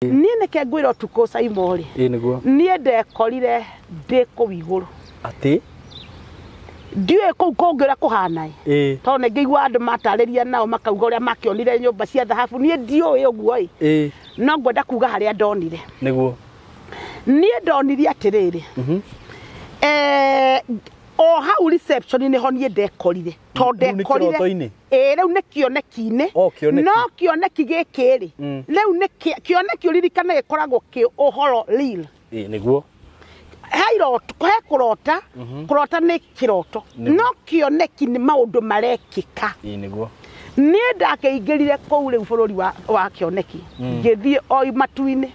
Niĩ nĩke ngwĩra ũtukũ Saimo rĩ, Ĩĩ nĩguo. Niĩ ndekorire ndĩ kũu igũrũ. Atĩ? Ndiũĩ kũu kũngĩ ũrĩa kũhana ĩ. Tondũ nĩ ngĩigua andũ matarĩria nao makauga ũrĩa makĩonire nyũmba cia thahabu, niĩ ndiũĩ ũguo ĩ. No ngwenda kuga harĩa ndonire. Nĩguo. Niĩ ndonire atĩrĩrĩ, o hau reception nĩho niĩ ndekorire. Tondũ Rĩu nĩ ndekorire kĩroto-inĩ? Ĩĩ, rĩu nĩ kĩoneki-inĩ. O, kĩoneki. No kĩoneki gĩkĩ rĩ, rĩu nĩ kĩoneki ũririkane gĩkoragwo kĩ ũhoro real. Ĩĩ, nĩguo. He iroto, he kũrota, kũrota nĩ kĩroto. No kĩoneki nĩ maũndũ marekĩka. Ĩĩ, nĩguo. Niĩ ndakĩingĩrire kũu rĩu bũrũri wa kĩoneki. Ngĩthiĩ o matu-inĩ.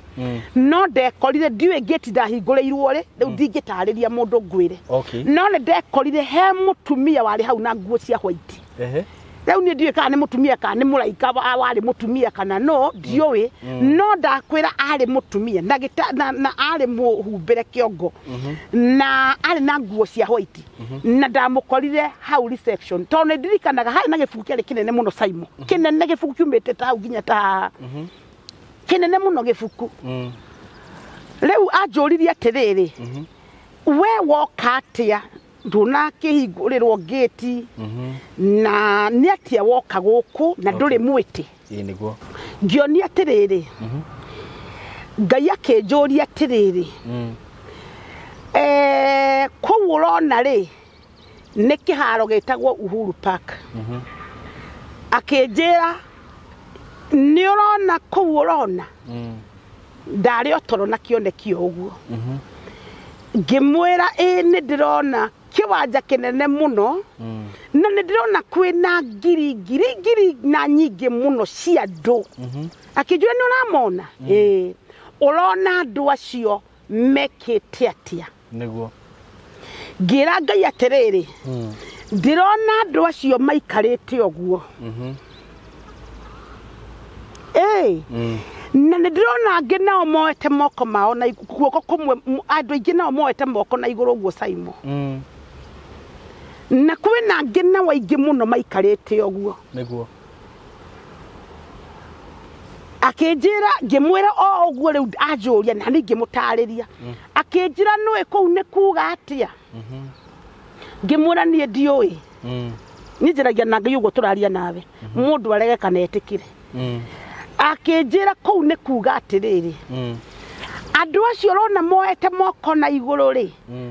No ndekorire ndiũĩ ngĩti ndahingũrĩirwo rĩ, rĩu ndingĩtarĩria mũndũ ngwĩre. No nĩ ndekorire he mũtumia warĩ hau na nguo cia white. Rĩu niĩ ndiũĩ kana nĩ mũtumia kana nĩ mũraika warĩ mũtumia kana no, ndiũĩ. No ndakwĩra arĩ mũtumia na na arĩ mũhumbĩre kĩongo. Na arĩ na nguo cia white. Na ndamũkorire hau reception. Tondũ nĩ ndirikanaga harĩ na gĩbuku kĩarĩ kĩnene mũno Saimo. Kĩnene gĩbuku kiumĩte ta hau nginya ta haha. Kĩnene mũno gĩbuku. Rĩu anjũririe atĩrĩrĩ, we woka atĩa? Ndũnakĩhingũrĩrwo ngĩti. Na nĩ atĩa woka gũkũ na ndũrĩ mwĩtĩ? Ĩĩ, nĩguo. Ngĩonia atĩrĩrĩ, Ngai akĩnjũria atĩrĩrĩ, kũu ũrona rĩ, nĩ kĩharo gĩtagwo Uhuru Park. Akĩnjĩra, nĩ ũrona kũu ũrona? Ndarĩ o toro na kĩoneki o ũguo. Ngĩmwĩra, ĩĩ nĩ ndĩrona kĩwanja kĩnene mũno, na nĩ ndĩrona kwĩna ngiri, ngiri, ngiri na nyingĩ mũno cia andũ. Akĩnjĩra, nĩ ũramona? Ĩĩ. Ũrona andũ acio mekĩte atĩa? Nĩguo. Ngĩra Ngai atĩrĩrĩ, ndĩrona andũ acio maikarĩte ũguo. Ĩĩ. Na nĩ ndĩrona angĩ nao moete moko mao na guoko kũmwe, andũ aingĩ nao moete moko na igũrũ ũguo Saimo. Na kwĩna angĩ nao aingĩ mũno maikarĩte ũguo. Nĩguo. Akĩnjĩra, ngĩmwĩra o ũguo rĩu anjũria na niĩ ngĩmũtarĩria. Akĩnjĩra nũĩ kũu nĩ kuga atĩa? Ngĩmwĩra niĩ ndiũĩ. Niĩ njaragia na Ngai ũguo tũraria nawe. Mũndũ arege kana etĩkĩre. Akĩnjĩra kũu nĩ kuga atĩrĩrĩ, andũ acio ũrona moete moko na igũrũ rĩ,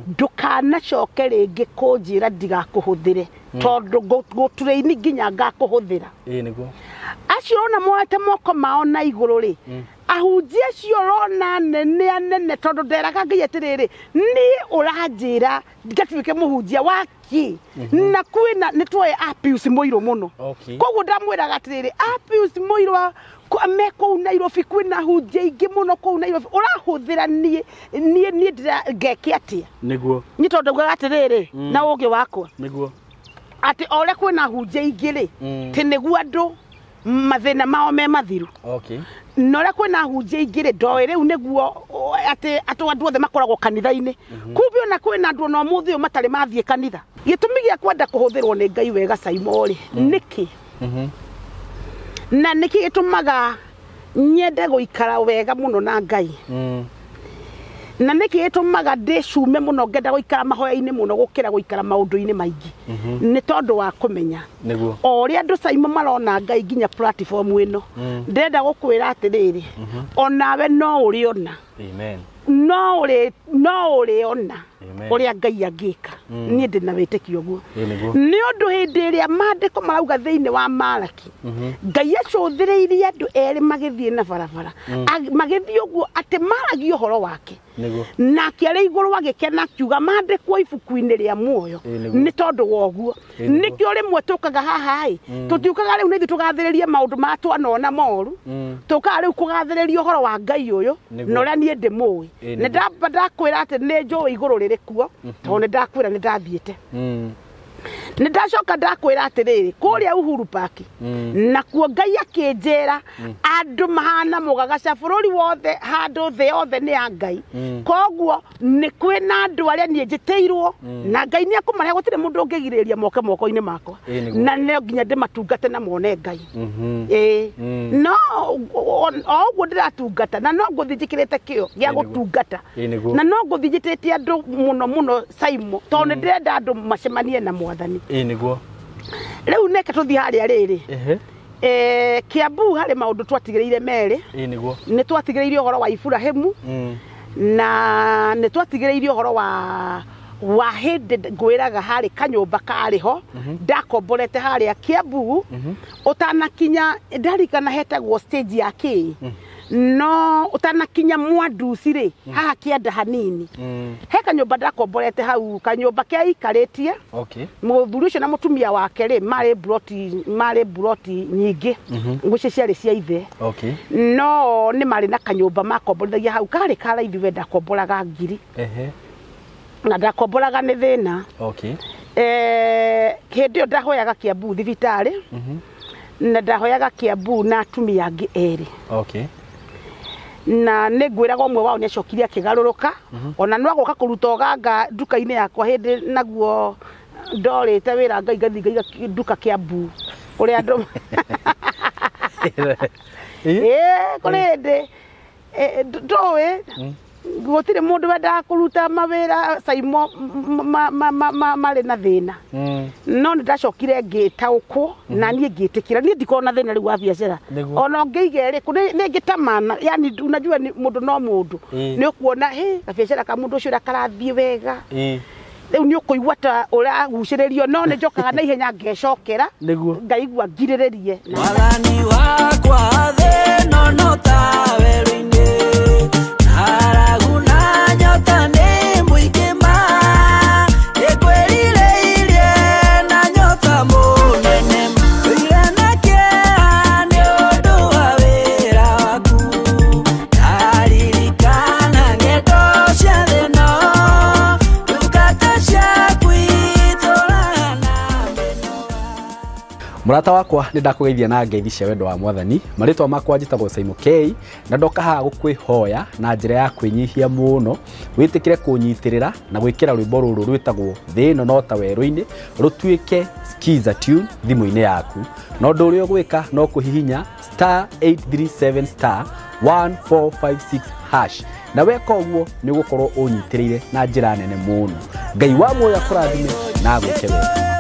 ndũkanacoke rĩngĩ kũnjĩra ndigakũhũthĩre, tondũ gũturĩini nginya ngakũhũthĩra. Ĩĩ, nĩguo. Acio ũrona moete moko mao na igũrũ rĩ, ahunjia acio ũrona nene anene, tondũ nderaga Ngai atĩrĩrĩ, niĩ ũranjĩra ngatuĩke mũhunjia wa kĩ? Na kwĩna nĩ tuoĩ Apius Mũirũ mũno. Koguo ndamwĩraga atĩrĩrĩ, Apius Mũirũ me kũu Nairobi, kwĩna ahunjia aingĩ mũno kũu Nairobi, ũrahũthĩra niĩ, niĩ, niĩ ndĩra ngeke atĩa? Nĩguo. Niĩ tondũ ndaugaga atĩrĩrĩ, na ũũgĩ wakwa. Nĩguo. Atĩ o ũrĩa kwĩna ahunjia aingĩ rĩ, tĩ nĩguo andũ mathĩna mao me mathiru. Na ũrĩa kwĩna ahunjia aingĩ rĩ, ndoĩ rĩu nĩguo, atĩ andũ othe makoragwo kanitha-inĩ. Kumbe ona kwĩna andũ ona ũmũthĩ ũyũ matarĩ mathiĩ kanitha. Gĩtũmi gĩa kwenda kũhũthĩrwo nĩ Ngai wega Saimo rĩ, nĩkĩ? Na nĩkĩ gĩtũmaga nyende gũikara wega mũno na Ngai? Na nĩkĩ gĩtũmaga ndĩcume mũno ngenda gũikara mahoya-inĩ mũno gũkĩra gũikara maũndũ-inĩ maingĩ? Nĩ tondũ wa kũmenya. Nĩguo. O ũrĩa andũ Saimo marona Ngai nginya platform ĩno, ndĩrenda gũkwĩra atĩrĩrĩ, onawe no ũrĩona. Amen. No ũrĩona Amen. ũrĩa Ngai angĩka. Niĩ ndĩna wĩtĩkio ũguo. Ĩĩ, nĩguo. Nĩ ũndũ hĩndĩ ĩrĩa maandĩko marauga thĩinĩ wa Malaki, Ngai acũthĩrĩirie andũ erĩ magĩthiĩ na barabara. Magĩthiĩ ũguo atĩ maragia ũhoro wake. Nĩguo. Na akĩarĩ igũrũ agĩkena akiuga maandĩkwo ibuku-inĩ rĩa muoyo. Ĩĩ, nĩguo. Nĩ tondũ wa ũguo. Ĩĩ, nĩguo. Nĩkĩo rĩmwe tũkaga haha ĩ, tũtiũkaga rĩu nĩ ithuĩ tũgathĩrĩrie maũndũ ma twanona moru. Tũkaga rĩu kũgathĩrĩria ũhoro wa Ngai ũyũ, Nĩguo. na ũrĩa niĩ ndĩmũĩ. Ĩĩ, Nĩ nĩguo. ndamba ndakwĩra atĩ nĩ njũĩ igũrũ rĩrĩ kuo, tondũ nĩ ndakwĩra nĩ ndathiĩte. Nĩ ndacoka ndakwĩra atĩrĩrĩ, kũrĩa Uhuru Park, nakuo Ngai akĩnjĩra, andũ mahana mũgagaca bũrũri wothe, handũ thĩ yothe nĩ ya Ngai. Koguo nĩ kwĩna andũ arĩa niĩ njĩtĩirwo, na Ngai nĩ ekũmarehe, gũtirĩ mũndũ ũngĩgirĩrĩria moke moko-inĩ makwa. Ĩĩ, nĩguo. Na no nginya ndĩmatungate na mone Ngai. Ĩĩ. No o ũguo ndĩratungata na no ngũthiĩ njĩkĩrĩte kĩo gĩa gũtungata na no ngũthiĩ njĩtĩte andũ mũno mũno Saimo tondũ nĩ ndĩrenda andũ macemanie na mwathani. Ĩĩ nĩguo. Rĩu neke tũthiĩ harĩa rĩrĩ. Kiambu harĩ maũndũ twatigĩrĩire merĩ. Ĩĩ nĩguo. Nĩ twatigĩrĩire ũhoro wa Iburahĩmu na nĩ twatigĩrĩire ũhoro wa hĩndĩ ngwĩraga harĩ kanyũmba karĩ ho ndakomborete harĩa Kiambu ũtanakinya ndarikana hetagwo stage ya kĩ no ũtanakinya Mwanduci rĩ haha kĩanda hanini he kanyũmba ndakomborete hau kanyũmba keikarĩtie. Okay. Mũthuri ũcio na mũtumia wake rĩ marĩ buroti nyingĩ ngũci ciarĩ cia ithe. Okay. No nĩ marĩ na kanyũmba makomborithagia hau karĩ ka raithi we ndakomboraga 1,000. Na ndakomboraga nĩ thĩna. Okay. Hĩndĩ ĩyo ndahoyaga Kiambu thibitarĩ na ndahoyaga Kiambu na atumia angĩ erĩ. Okay. Na nĩ ngwĩraga ũmwe wao nĩ acokire akĩgarũrũka ona no agoka kũruta ũganga nduka-inĩ yakwa hĩndĩ naguo ndorĩte wĩra ngai ngathiĩ ngaiga nduka Kiambu kũrĩa andũ kũrĩ hĩndĩ ndũĩ gũtirĩ mũndũ wendaga kũruta mawĩra Saimo marĩ na thĩna. No nĩ ndacokire ngĩtaũkwo na niĩ ngĩtĩkĩra niĩ ndikoragwo na thĩna rĩu wa biacara ona ũngĩiga ĩrĩkũ nĩ ngĩtamana yani unajua mũndũ no mũndũ nĩ ũkuona gabiacara ka mũndũ ũcio ũrĩa karathiĩ wega rĩu nĩ ũkũigua ta ũragucĩrĩrio no nĩ njokaga na ihenya ngecokera ngaigua ngirĩrĩrie. Mwathani wakwa thĩna no ta werũ-inĩ ng'aragu na nyota nĩ mũingĩ ma nĩngwĩrirĩirie na nyota mũnene ndũire na kĩeha nĩ ũndũ wa wĩra waku ndaririkana ng'endo cia thĩno ndungata ciaku itũũraga na mĩnoga. Mũrata wakwa nĩ ndakũgeithia na ngeithi cia wendo wa mwathani. Marĩtwa makwa njĩtagwo Saimo K na ndoka haha gũkwĩhoya na njĩra ya kwĩnyihia mũno wĩtĩkĩre kũnyitĩrĩra na gwĩkĩra rwĩmbo rũrũ rwĩtagwo Thĩ ĩno no ta werũ-inĩ rũtuĩke skiza tune thimũ-inĩ yaku. Na ũndũ ũrĩa ũgwĩka no kũhihinya *837 *1456 hash na weka ũguo nĩ ũgũkorwo ũnyitĩrĩire na njĩra nene mũno. Ngai wa muoyo akũrathime na agwĩke wega.